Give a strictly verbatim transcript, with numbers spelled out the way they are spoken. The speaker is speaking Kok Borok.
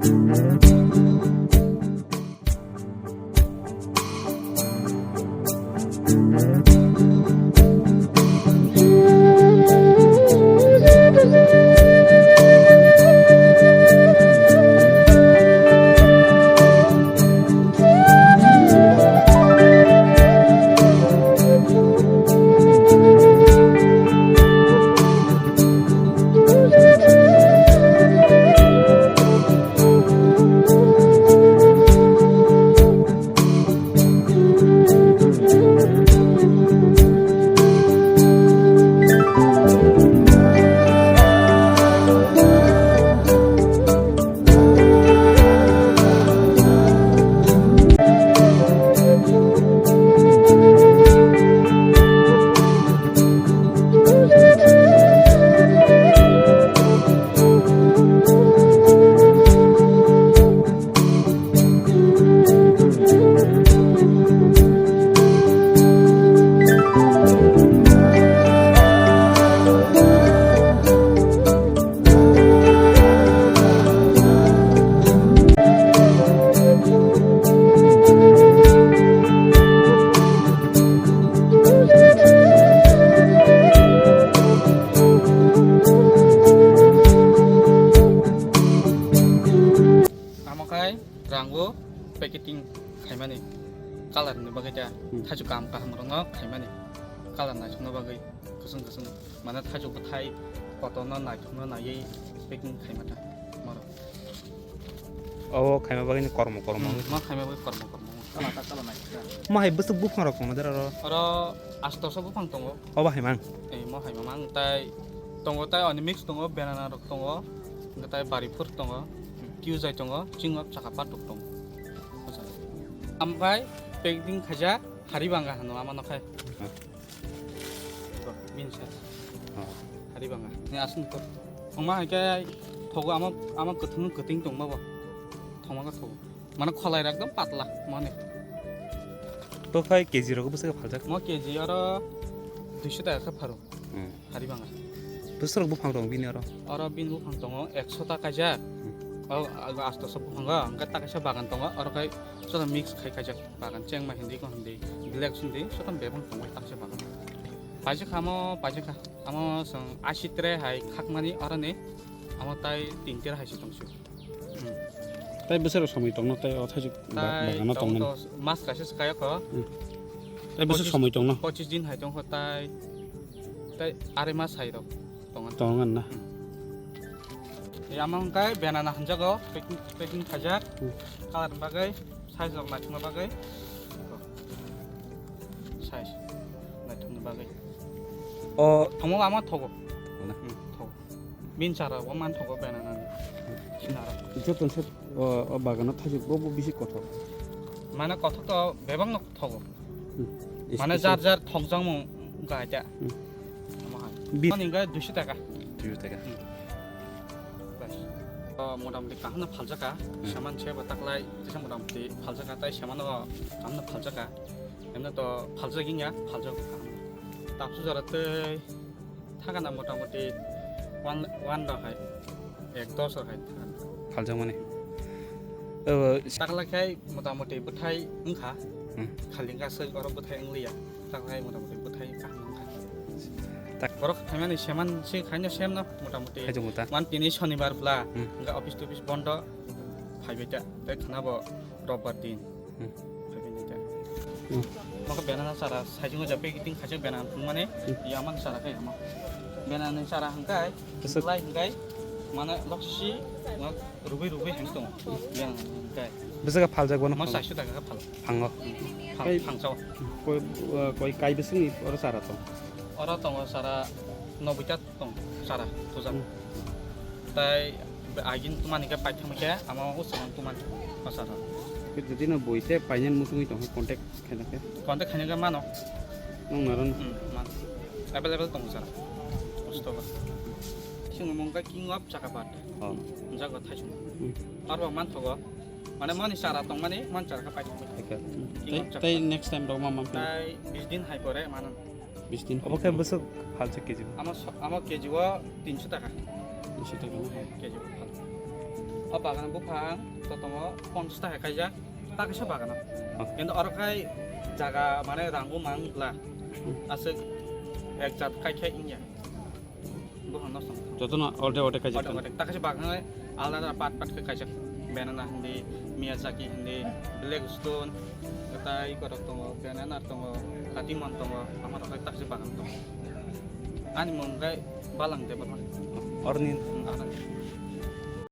Amo khai rango packeting khaimani, color ni bagwi ta. Hmm. Thaichuk kaham kaham rokno khaimani, color naisukna bagwi, kwchwng kwchwng, mane thaichuk bwthai kotorno naithokno naiwi packing khaima ta moro. Obo khaima bagwi ni kormo kormo. Hmm, ma khaima bagwi kormo kormo. Color ta color naisukna. Ma hai bwswk buphang rok tongo dera ro? Oro astoso buphang tongo. Obo hai mang. Ei, mo hai mang tai tongo, tai oni mix tongo, banana rok tongo, hwnkhe tai bari phur tongo, kiu jai tongo, chingo chaka patuk tongo. Ampai packing khaijak hari banga hano ama no khai. Hmm. Bini sa. Oh. Hari banga. Ni aswng to. Thongma hai khe thogo ama, ama kwthwng kwting tongma bo. Thongma khe thogo. Mane kholai ekdom patla mane. To khai K G rok bwswk phaljak? Mo K G oro duiso taka khe pharo. Hmm. Hari banga. Bwswk buphang tongo bini oro? Oro bini buphang tongo ekso ta kaijak. Hmm. O, o, astoso buphango, hwnkhe ta kaisa bagan tongo, oro khai soto mix khai kaijak bagan, chengma hindi ko hindi, black hindi, soto bebak tongo ta kaisa bagan. Paijak kha mo, paijak kha. Amo chwng ashi tre hai khakmani oroni, amo tai tin tre hai se tongsu. Hmm. Tai bwswk somoi tongno tai o thaichuk ba-, Tai bagano tong tongnani. To mas kaisa se kayok ho. Hmm. Tai bwswk Pochis, somoi tongno? Pochis din hai tong ho tai, tai arai mas hai rok tongan. Tongan na? Hmm. Ya, amo hwnkhe banana hwnjago, packing, packing khaijak. Hmm. Color ni bagwi, size rok naithokna bagwi. Size naithokna bagwi. O. Thongmung amo thogo. Wala. Hmm, thogo. Bini chara bo man thogo banana ni. Sinara. Joto se o, o bagano thaichuk bo, bo bisi kothok. Mane kothok to bebak no thogo. Hmm. Mane special. Jar jar thokjakmung wngkha hai ta. Hmm. Omo hai. Bi- Ani wngkha duiso taka. Duiso taka. Hmm. Bas. O, motamoti kaham no phaljaka. Hmm. Saman se bo taklai, tesa motamoti phaljaka, tai saman o kaham no phaljaka. Emno to phaljak wngya, phaljak kaham. Tapsu jora tei thangana motamoti one, one rok hai, ek dos rok hai thangana. Phaljakmani. Abo takla khai motamoti bwthai wngkha. Hmm. Khali wngkha se oro bwthai wngliya. Takla khai motamoti bwthai kaham wngkha. Tak- Borok khaimani seman se khaino semno motamoti. Khaijak muta. One tini shonibar bwla. Hmm. Wngkha office topis bondo. Phaibai ta. Tei khwnabo robbar din. Hmm. Phaibai nai ta. Hmm. Mokhe banana chara, saichung ja packing khaijak banana thwngmani, hmm, ya man chara khe ama. Banana ni chara hwnkhe, bwswk lai hwnkhe, mane loksi, ma rubui rubui hang tong. Banana hwnkhe. Bwswk phaljak bono. Ma phal-, saisu taka khe phal. Phango. Phal, kai-, phangchao. Koi, uh, koi kai bwswkni oro chara tong? Oro tongo chara nobita. Tong, chara, tujak. Hmm. Tai agini tumani khe paithakma khe, amo usomang tumani, o chara. Khe jodi no boi se painani muchungwi tong khe contact khaina khe? Contact khaina khe mano. Nung naro no? Hmm, mano. Available tong chara. Busto ba. Chwng mung khe king of chaka bat. Oh. Jago thaisung. Hmm. Arbo man thogo. Mane mani chara tong mani, man chara khe paithakma khe. King of chaka bat. Tai, tai next time rok ma man. Tai bis din hai pore mano. Bis din. Obo khe bwswk phalsa K G o? Amo so-, amo K G o tinso taka. Tinso taka na? K G o phalsa. O bagan buphang to tongo ponchash ta hai kaijak, ta kaisa bagan. Kintu oro khai jaga mane rang bo mang bla. Aswk ek jat kai khai wngya. Buphang no song. Jotono already already kaijak. Already already. Ta kaisa bagan alada part part khe kaijak. Banana hindi, Miyazaki hindi, Black Stone, tai korok tongo, banana tongo, katimon tongo, ama rok khai ta kaisa bagan tongo. Ani mung khai Balang Debbarma. Orni. Hmm, ano.